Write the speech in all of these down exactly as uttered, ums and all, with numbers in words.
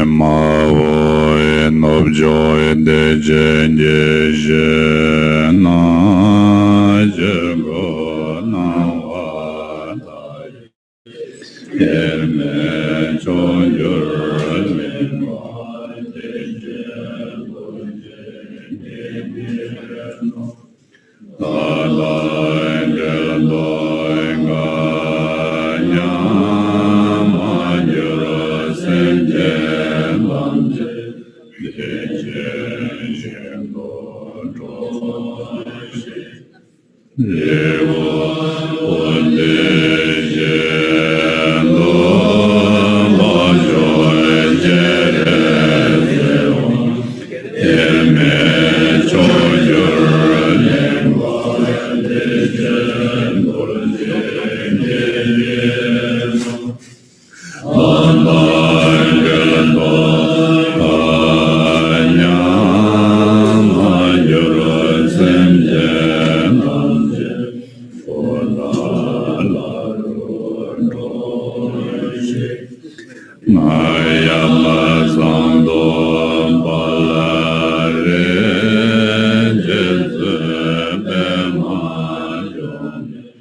མ་འོངས་ནུབ་ཕྱོགས་བདེ་ཆེན་གྱི་ཞིང་ན་ཆོས་སྐུ་སྣང་བ་དང་། དབྱེར་མེད་མཆོག་གྱུར་གླིང་པ་བདེ་ཆེན་རྡོ་རྗེ་གཉིས་མེད་ནོ། ལྷ་དང་དགྲ་དང་འགའ་ཡང་མ་གྱུར། སེམས་ཅན་ཐམས་ཅད་བདེ་ཆེན་ཞིང་དུ་སྤྲོ་ཞིང་། རི་བོ་བདེ་ཆེན་དུ་ལོངས་སྤྱོད་སྤྱན་རས་གཟིགས་དབང་། དབྱེར་མེད་མཆོག་གྱུར་གླིང་པ་བདེ་ཆེན་རྡོ་རྗེ་གཉིས་མེད་ནོ། ལྷ་དང་དགྲ་དང་འགའ་ཡང་མ་གྱུར། སེམས་ཅན་ཐམས་ཅད་འཁོར་དང་ལྷ་རུ་སྤྲོ་ཞིང་། རྔ་ཡབ་ཟངས་མདོག་དཔལ་རི། རྗེ་བཙུན་པདྨ་འབྱུང་གནས།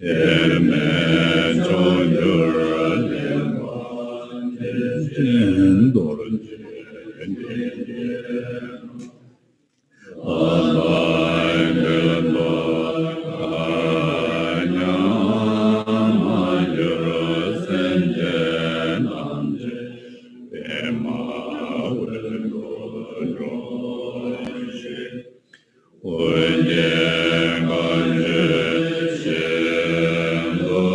དབྱེར་མེད་མཆོག་གྱུར་གླིང་པ་བདེ་ཆེན་རྡོ་རྗེ་གཉིས་མེད་ནོ། ལྷ་དང་དགྲ་དང་འགའ་ཡང་མ་གྱུར། སེམས་ཅན་ཐམས་ཅད་པདྨ་དབྱིངས་སུ་སྤྲོ་ཞིང་། ཨོ་རྒྱན་གར་མཆོག་ཤིན་ཏུ་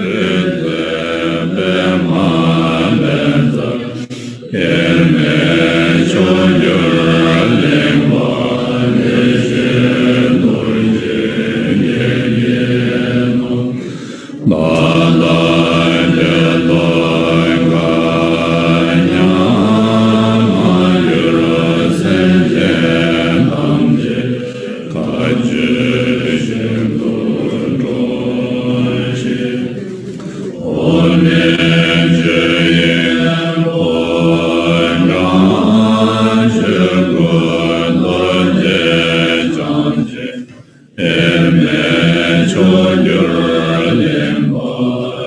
རིག་འཛིན་པདྨ་ལྷ་ཚོགས། དབྱེར་མེད་མཆོག་གྱུར་གླིང་པ་བདེ་ཆེན་རྡོ་རྗེ་གཉིས་མེད་ནོ། ལྷ་དང་དགྲ་དང་འགའ་ཡང་མ་གྱུར། སེམས་ཅན་ཐམས་ཅད་མཁའ་སྤྱོད་ཞིང་དུ་སྤྲོ་ཞིང་། འོག་མིན་ཆོས་དབྱིངས་ཕོ་བྲང་ཆོས་སྐུ་རྡོ་རྗེ་འཆང་ཆེན། དབྱེར་མེད་མཆོག་གྱུར་གླིང་པ་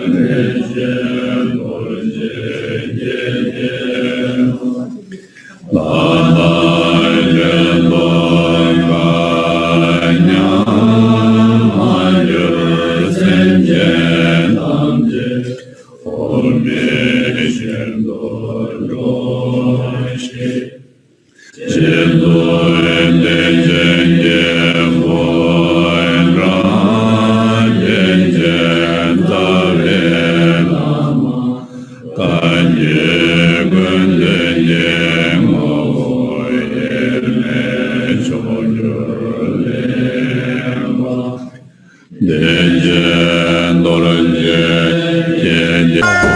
བདེ་ཆེན་རྡོ་རྗེ་གཉིས་མེད་ནོ། ལྷ་དང་དགྲ་དང་འགའ་ཡང་མ་གྱུར། སེམས་ཅན་ཐམས་ཅད་འོག་མིན་ཞིང་དུ་སྤྲོ་ཞིང་། རྗེ་བཙུན་བདེ་ཆེན་གྱི་ཕོ་བྲང་བརྒྱན་ཅིང་རྩ་བའི་བླ་མ་བཀའ་བརྒྱུད་ཀུན་འདུས་ཀྱི་ངོ་བོ། དབྱེར་མེད་མཆོག་གྱུར་གླིང་པ་བདེ་ཆེན་རྡོ་རྗེ་གཉིས་མེད།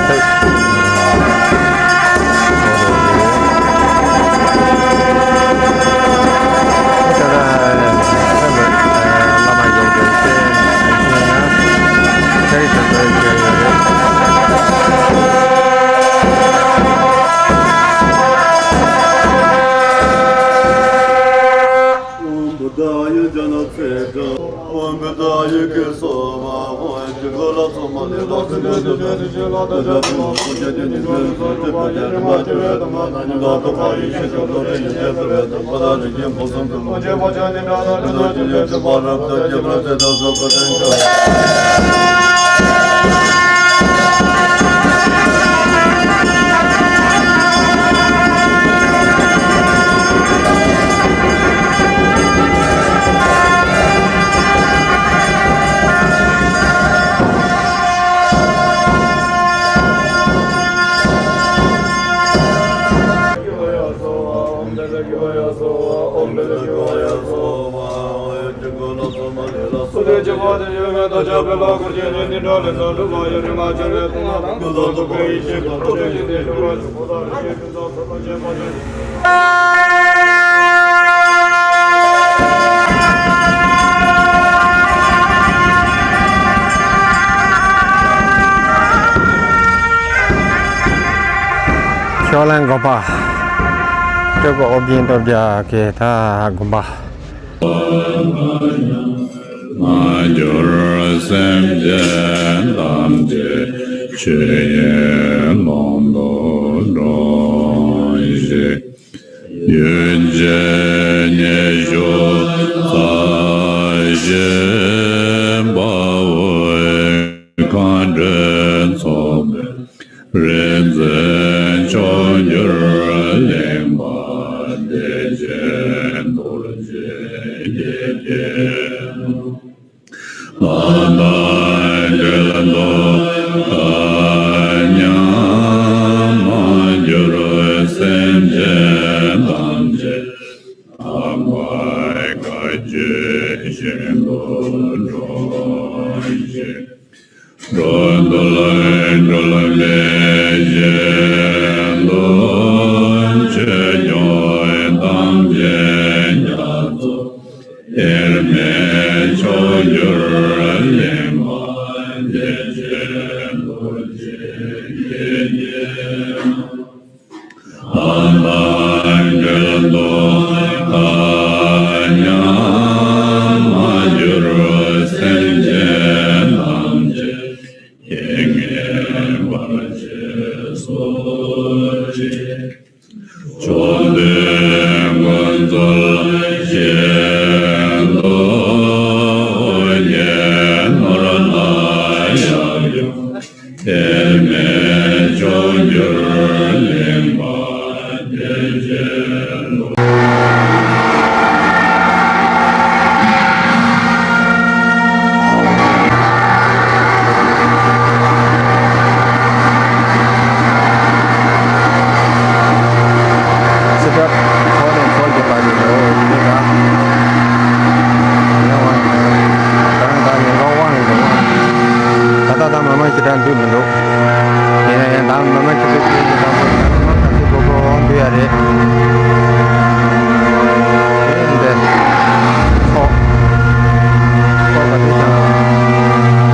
བུདྡྷ་ཡུ་ཇ་ན་ཚེ་དྲ། ཨོཾ་བུདྡྷ་ཡུ་གེ་སྭཱ་ཧཱ། ཨོཾ་ཅི་ག་ལ་སོ་མ་ལེ་ལ་སུ་ལེ་སུ་ལེ་རི་ཤི་ལ་ད་ཇ་བི་ལ་སུ་ཇ་ཏི་ནི་ཇ་སུ་ཏི་པ་ཇ་རི་མ་ཇ་བེ་ད་མ་ན་ཉི་ལ་ཏོ་ཁ་ཡི་ཤི་ཏོ་ཏོ་རི་ཡི་ཇ་སུ་རེ་ད་པ་ད་རི་ཇི་ཕོ་སམ་ཏུ་མ་ཇེ་བ་ཇ་ནི་ན་ན་ཏི་ཏོ་ཇི་ཇ་སུ་པ་རབ་ཏ་ཇ་བ་ཏ་ད་སོ་པ་ཏན་ཇ། ཕྱོགས་གླང་དགོན་པ། སྤྲུལ་སྐུ་ཨོ་རྒྱན་སྟོབས་རྒྱལ་གྱི་ད་དགོན་པ། མ་གྱུར་སེམས་ཅན་ཐམས་ཅད་ཆོས་ཀྱི་ཀློང་དུ་འགྲོ་ཞིང་། གཡུལ་འགྱེད་ཉེས་སྤྱོད་ཚར་ཞིང་། དཔའ་བོའི་མཁའ་འགྲོའི་ཚོགས་རིག་འཛིན་མཆོག་གྱུར་གླིང་པ་བདེ་ཆེན་རྡོ་རྗེ་དགྱེས་བརྒྱན་ནོ། ལྷ་དང་འབྲལ་མདོག་ཁ་མཉམ་མ་གྱུར་སེམས་ཅན་ཐམས་ཅད་དམ་པའི་བཀའ་བརྒྱུད་བཞིན་དུ་འགྲོ་ཞིང་། འགྲོ་འདུལ་སྒྲོལ་མའི་ཞིང་དུ་ཆོས་སྐྱོང་དམ་ཅན་རྒྱ་མཚོ་དབྱེར་མེད་མཆོག་གྱུར་གླིང་པ་བདེ་ཆེན་རྡོ་རྗེ་དགྱེས་བརྒྱན་ནོ། ལྷ་དང་འབྲལ་མདོག་ཁ་མཉམ་མ་གྱུར་སེམས་ཅན་ཐམས་ཅད་རྐྱེན་ངན་བར་ཆད་སོལ་ཞིང་། བཅོམ་ལྡན་ཀུན་སྩལ་ཞིང་དུ་ནོར་ལ་ཡང་ཡང་དབྱེར་མེད་མཆོག་གྱུར་གླིང་པ་བདེ་ཆེན་རྡོ། སྲིད་པ་འཁོར་ནས་འཁོར་གྱི་བར་དུ་འགྲོ་བའི་ཉེན་ཁ། ཉེན་དབང་། ད་ནི་ད་ཉེན་ཁ་དབང་ཡོད་དོ། ད་ལྟ་ད་མ་མ་ཞེ་དྲག་འདུག་མི་འདུག་ཡིན་ན་ཡང་ད་མ་མ་ཞེ་དྲག་འདུག་མི་འདུག་ད་མ་མ་ག་ཚོད་གོ་གོ་འོང་འདུག་ཡ་རེད། འདི་ཨོ། ཨོ་ག་དུས་ཀྱང་།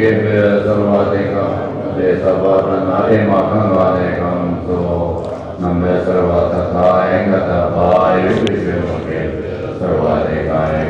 ཀེ་བེ་སརྦ་དེ་ཀ་དེ་ས་བ་ཏ་ན་ཨེ་མ་ཁ་ང་ནེ་ཀམ་སོ། ནམ་བེ་སརྦ་ཐ་ཐ་ཨེ་ཀ་ཏ་བ་ཡུ་ཀེ་ཤེ་མ་ཀེ་བེ་སརྦ་དེ་ཀ་ཨེ་